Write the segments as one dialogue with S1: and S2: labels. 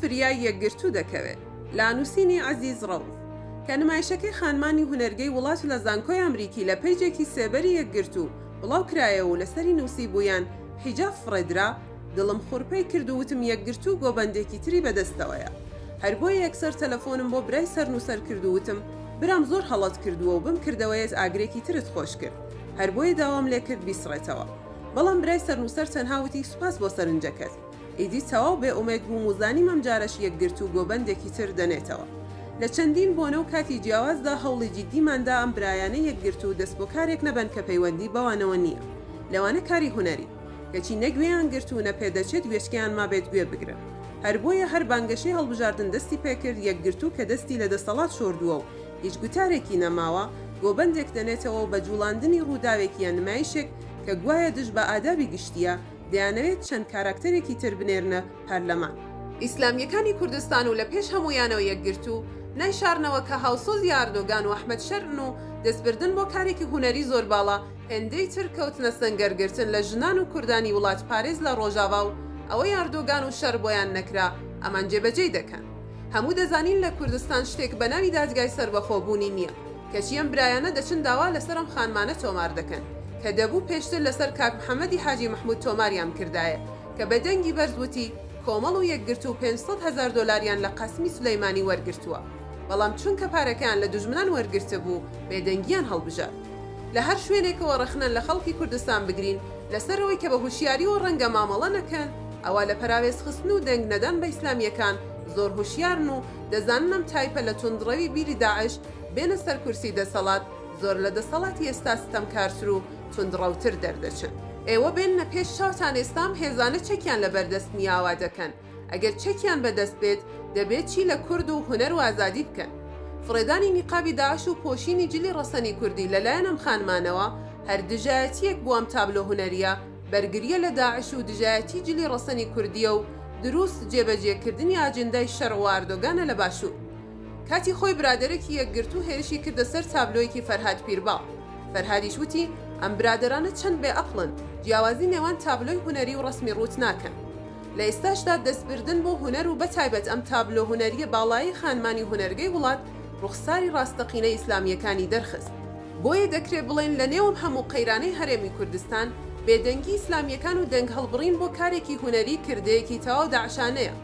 S1: فریای یەکگرتوو دەکەوێ. لە نووسینی عەزیز ڕەوف. کە نمایشەکەی خانمانی هونەرگەی وڵات لە زانکۆی ئەمریکی لە پەیجێکی سێبەری یەکگرتوو بڵاو کرایەوە و لەسەری نووسیبوویان حیجاب فڕێدرا، دڵم خورپەی کرد و وتم یەکگرتوو گۆبەندێکی تری بەدەستەوەیە. هەر بۆیە یەکسەر تەلەفۆنم بۆ برای سەرنووسەر کرد و وتم برام زۆر هەڵەت کردووە و بەم کردەوەیەت ئاگرێکی ترت خۆش کرد. هەر بۆیە داوام لێکرد بیسڕێتەوە. بەڵام برای سەرنووسەر تەنها وتی سوپاس بۆ سەرنجەکەت. ئیدی تەواو بێ ئومێد بووم و زانیم ئەمجارەش یەکگرتوو گۆبەندێکی تر دەنێتەوە. لە چەندین بۆنە و کاتی جیاوازدا هەوڵی جیدیمان دا ئەم برایانەی یەکگرتوو دەست بۆ کارێک نەبەن کە پەیوەندی بەوانەوە نییە. لەوانە کاری هونەری. کەچی نە گوێیان گرت و نە پێدەچێت گوێچکەیان مابێت گوێ بگرن. هەر بۆیە هەر بانگەشەی هەڵبژاردن دەستی پێکرد یەکگرتوو کە دەستی لە دەسەڵات شۆردووە و هیچ گوتارێکی نەماوە، گۆبەندێک دەنێتەوە و بە جوڵاندنی ڕووداوێک یان نمایشێک کە گوایە دژ بە ئادابی گشتییە، دەیانەوێت چەند کاراکتەرێکی تر بنێرنە پەرلەمان. ئیسلامییەکانی کوردستان و لە پێش هەموویانەوە یەکگرتوو، نایشارنەوە کە هاوسۆزی ئاردۆگان و ئەحمەد شەرعن و دەستبردن بۆ کارێکی هونەری زۆر باڵا هێندەی تر کەوتنە سەنگەرگرتن لە ژنان و کوردانی وڵاتپارێز لە ڕۆژاڤا و ئەوەی ئاردۆگان و شەر بۆیان نەکرا ئەمان جێبەجێی دەکەن. هەموو دەزانین لە کوردستان شتێک بە ناوی دادگای سەربەخۆ بوونی نییە. کەچی ئەم برایانە دەچن داوا لەسەر ئەم خانمانە تۆمار دەکەن کە دەبوو پێشتر لەسەر کاک محەمەدی حاجی مەحمود تۆماریان بکردایە کە بە دەنگی بەرز وتی کۆمەڵ و یەکگرتوو 500 هەزار دۆلاریان لە قاسمی سولەیمانی وەرگرتووە بەڵام چونکە پارەکەیان لە دوژمنان وەرگرتبوو بێدەنگیان هەڵبژارد. لە هەر شوێنێکەوە ڕەخنە لە خەڵکی کوردستان بگرین لەسەر ئەوەی کە بە هوشیاریەوە ڕەنگە مامەڵە نەکەن ئەوا لە پەراوێزخستن و دەنگ نەدان بە ئیسلامیەکان زۆر هوشیارن و دەزانن ئەم تایپە لە توندڕەوی بیری داعش بێنە سەر کورسی دەسەڵات زۆر لە دەسەڵاتی ئێستا ستەمکارتر و توندڕەوتر دەردەچن. ئێوە بێننە پێش چاوتان ئێستا ئەم هێزانە چەکیان لەبەر دەست نیە ئاوا دەکەن ئەگەر چەکیان بە دەست بێت دەبێت چی لە کورد و هونەر و ئازادی بکەن؟ فڕێدانی نیقابی داعش و پۆشینی جلی ڕەسەنی کوردی لە لایەن ئەم خانمانەوە هەر دژایەتییەک بۆ ئەم تابلۆ هونەرییە بەرگرییە لە داعش و دژایەتی جلی ڕەسەنی کوردییە و دروست جێبەجێکردنی ئاجندای شەرع و ئاردۆگانە لە باشوور. کاتی خۆی برادەرێکی یەکگرتوو هێرشی کردە سەر تابلۆیەکی فەرهاد پیرباڵ. فەرهادیش وتی، ئەم برادەرانە چەند بێ ئەقڵن، جیاوازی نێوان تابلۆی هونەری و ڕەسمی ڕووت ناکەن. لە ئێستاشدا دەستبردن بۆ هونەر و بەتایبەت ئەم تابلۆ هونەرییە باڵایەی خانمانی هونەرگەی وڵات ڕوخساری ڕاستەقینەی ئیسلامییەکانی دەرخست. بۆیە دەکرێ بڵێین لە نێو ئەم هەموو قەیرانەی هەرێمی کوردستان، بێدەنگی ئیسلامییەکان و دەنگ هەڵبڕین بۆ کارێکی هونەری کردەیەکی تەواو داعشانەیە.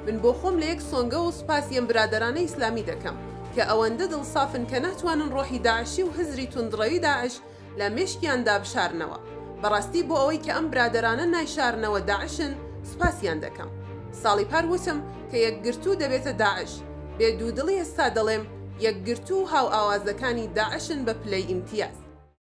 S1: من بۆ خۆم لە یەک سۆنگەوە سوپاسی ئەم برادەرانەی ئیسلامی دەکەم کە ئەوەندە دڵسافن کە ناتوانن ڕۆحی داعشی و هزری توندڕەوی داعش لە مێشکیاندا بشارنەوە. بەڕاستی بۆ ئەوەی کە ئەم برادەرانە نایشارنەوە داعشن سوپاسیان دەکەم. ساڵی پار وتم کە یەکگرتوو دەبێتە داعش. بێ دوودڵی ئێستا دەڵێم یەکگرتوو و هاوئاوازەکانی داعشن بە پلەی ئیمتیاز.